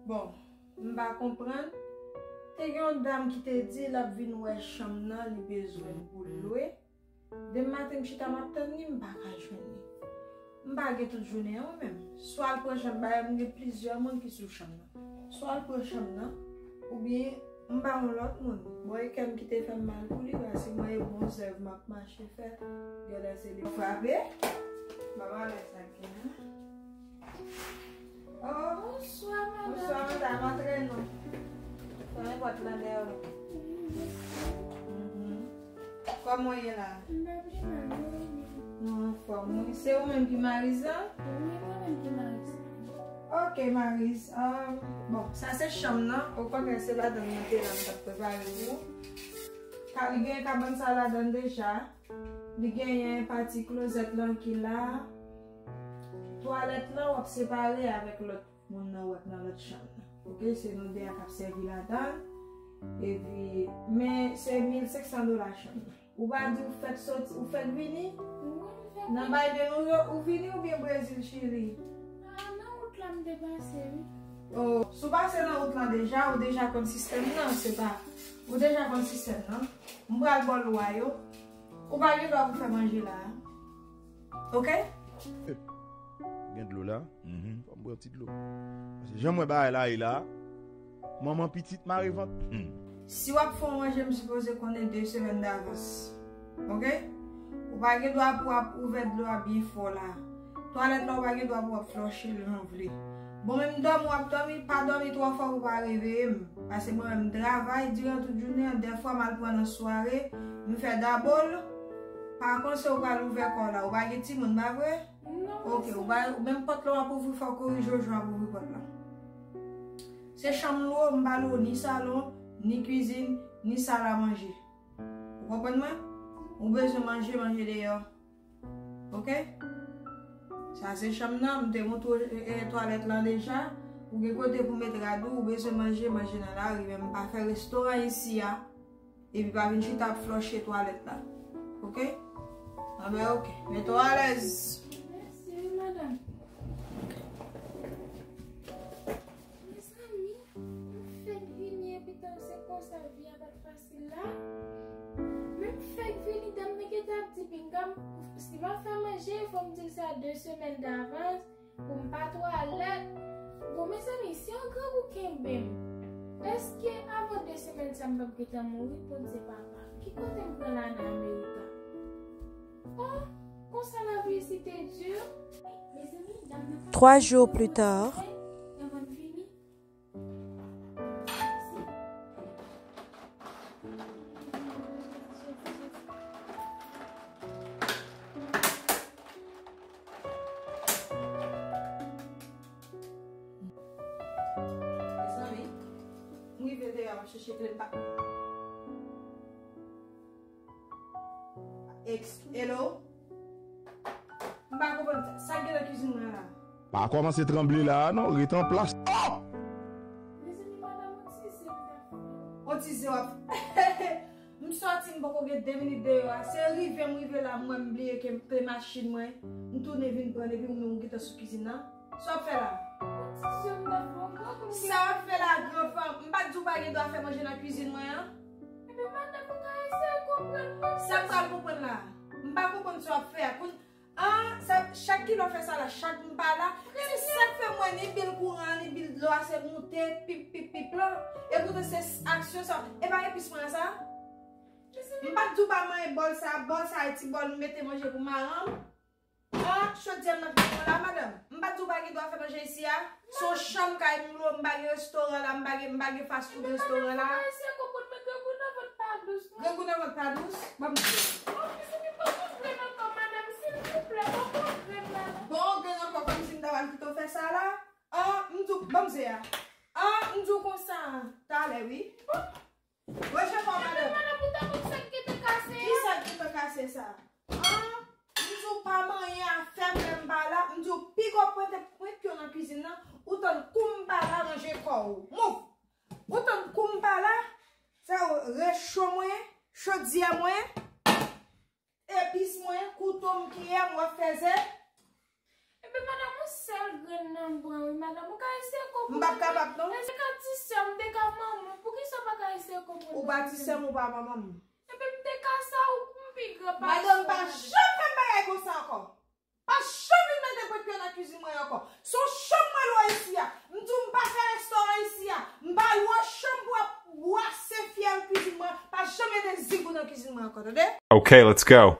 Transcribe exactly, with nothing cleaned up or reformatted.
Bon, m pa konprann. Te gen yon dam ki te di l ap vin wè chanm nan, li bezwen l pou l lwe. Demen maten m chita m ap tann li, m pa ka jwenn li. M pa gen tout jounen an menm. Swa l pran chanm, m gen plizyè moun ki sou chanm nan. Swa l pran chanm nan, oubyen m ba yon lòt moun. Bon, e kè m ki te fè m mal pou li, paske mwen e bon zèv m ap mache fè. Genlè se li frape. Mwen pa wè sa gen. Oh, bonswa, madanm. Bonswa, madanm. Antre non. Fèmen pòt la dèyè w. Mhm. Kòman w ye la? M pa pi mal, mwen renmen. Nou anfòm, wi. Se ou menm ki Mariz la? Wi, mwen menm ki Mariz la. Ok, Mariz. Um, bon, sa se chanm nan. Okontrè, se ladan l mwen te la, m t ap prepare pou ou. Ka, li gen kabann sa ladan l deja. Li genyen pati klozèt lan ki la. Twalèt lan, w ap separe avèk lòt moun nan w ap nan lòt chanm nan. Ok, se nou de a k ap sèvi ladan l. Epi, men se mil senk san dola chanm nan. Ou pa di ou fèk soti, ou fèk vini? Wi, m fèk vini. Nan Biden ou, ou vini oubyen Brezil, Chili? Ah, nan wout la m te pase, wi. Oh, si w pase nan wout lan deja, ou deja konn sistèm nan, se pa, ou deja konn sistèm nan. M pral ba w lwa yo. Ou pa gen dwa pou fè manje la a. Ok? Gen dlo la? Mhm. Fò m pran ti dlo. Paske jan m wè bagay la ye la, manman pitit mare vant. Hmm. Si w ap fè yon manje, m sipoze konnen de semèn davans. Ok? Ou pa gen dwa pou w ap ouvè dlo a byen fò la. Twalèt la, ou pa gen dwa pou w ap flòche l jan w vle. Bon, men m dòmi, w ap dòmi, pa dòmi twò fò pou w pa reveye m. Paske mwen menm, m travay diran tout jounen an, dèfwa m al pran nan sware, m fè dabòl. Pa panse ou pral ouvè kò w la. Ou pa gen timoun, pa vre? Non, ok, ou pa, menm pòt la w ap ouvri, fò kouri Jojo ap ouvri pòt la. Se chanm lwo, m pa lwo ni salon, ni kwizin, ni sal a manje. Ou konprann mwen? Ou bezwen manje, manje deyò. Ok? Sa se chanm nan, m te montre w, e, e, twalèt lan deja. Ou gen kote pou met rad ou, ou bezwen manje, manje nan lari, men m pa fè restoran isi a. Epi pa vin chita ap flòche twalèt la. Ok? Anben, ok. Mete w alèz. Mèsi, wi, madanm. Mezanmi, m fèk vini epi tan se konsa vi a pa t fasil la. Men m fèk vini, dam nan gentan ap di pinga m, si m ap fè manje, fò m di l sa de semèn davans. Pou m pa twalèt. Bon, mezanmi, si yon grangou kenbe m, èske avan de semèn sa m p ap gentan mouri? Bondye papa, ki kote m pran la nan Amerika? Oh, konsa lavi isit te di. Mezanmi, dam nan pa... Trois jours plus tard. Avan m vini. Mezanmi, m rive deyò, m ap chèche kle m pa. Ex-, hello? M pa konprann sa, sa k gen nan kwizin mwen an la? Pa kòmanse tranble la a non, ret an plas. Oh! Mezanmi, madanm, on ti zen m t ap fè. On ti zen w ap fè. M sòti, m poko gen de minit deyò a. Se rive m rive la, m wè m bliye ke m kle machin mwen. M tounen vin pran l, epi ou menm ou gentan sou kwizin nan. Sa w ap fè la? On ti zen m t ap fè, on gran kote. Sa w ap fè la, gran fanm? M pa t di w pa gen dwa fè manje nan kwizin mwen an? Epi madanm, ou ka eseye konprann mwen. Sa m pral konprann la? M pa konprann sa w ap fè a. Koun-, An, sa, chak kilè w fè sa la, chak m pa la, se sa k fè m wè ni bil kouran an, ni bil dlo a, se moute, pip, pip, pip lan. E poutan se s-, aksyon sa, e pa epis mwen an sa? M pa t di w pa manyen bòl sa, bòl sa e ti bòl m mete manje pou maran m. An, chodyè m nan pye mwen la, madanm. M pa t di w pa gen dwa fè manje isi a? Se yon chanm kay m lwe, m pa gen restoran la, m pa gen, m pa gen fast food restoran la. Epi madanm, fò w eseye konprann mwen, grangou nan vant pa dous non. Grangou nan vant pa dous? Ban m di w. Oh, mezanmi, ban m yon grenn ankò, madanm, silvouplè, ban m yon grenn la. Bon, yon grenn ankò, kòmsi m ta pral kite w fè sa la? An, m di w, ban m ze a. An, m di w konsa, talè, wi. Bon. Ranje kò w, madanm. Epi madanm, ou ta konn sa k gentan kase a? Ki sa k gentan kase sa? An, m di w pa manyen afè m lè m pa la. M di w piga w pwente pwent pye w nan kwizin nan. Ou tann kou m pa la, ranje kò w. Move! Ou tann kou m pa la. Sa yo recho mwen, chodyè mwen, epis mwen, kouto m, kiyè m, w ap fè ze. Ebyen, madanm, ou sèl grenn nan m pran, wi, madanm. Ou ka eseye konprann. M p ap kapab, non. Èske ka ti sè m, m te ka manman m? Poukisa w pa ka eseye konprann? Ou pa ti sè m, ou pa manman m. Epi m te ka sa ou m pi gran pase. Madanm, pa janm fè m bagay konsa ankò. Pa janm vin mete pwent pye nan kizin mwen ankò. Se yon chanm mwen lwe isi a. M di w m pa fè restoran isi a. M pa lwe yon chanm pou w ap bwase fyèl kizin mwen. Pa janm mete zig ou nan kizin mwen ankò, tande? Okay, let's go.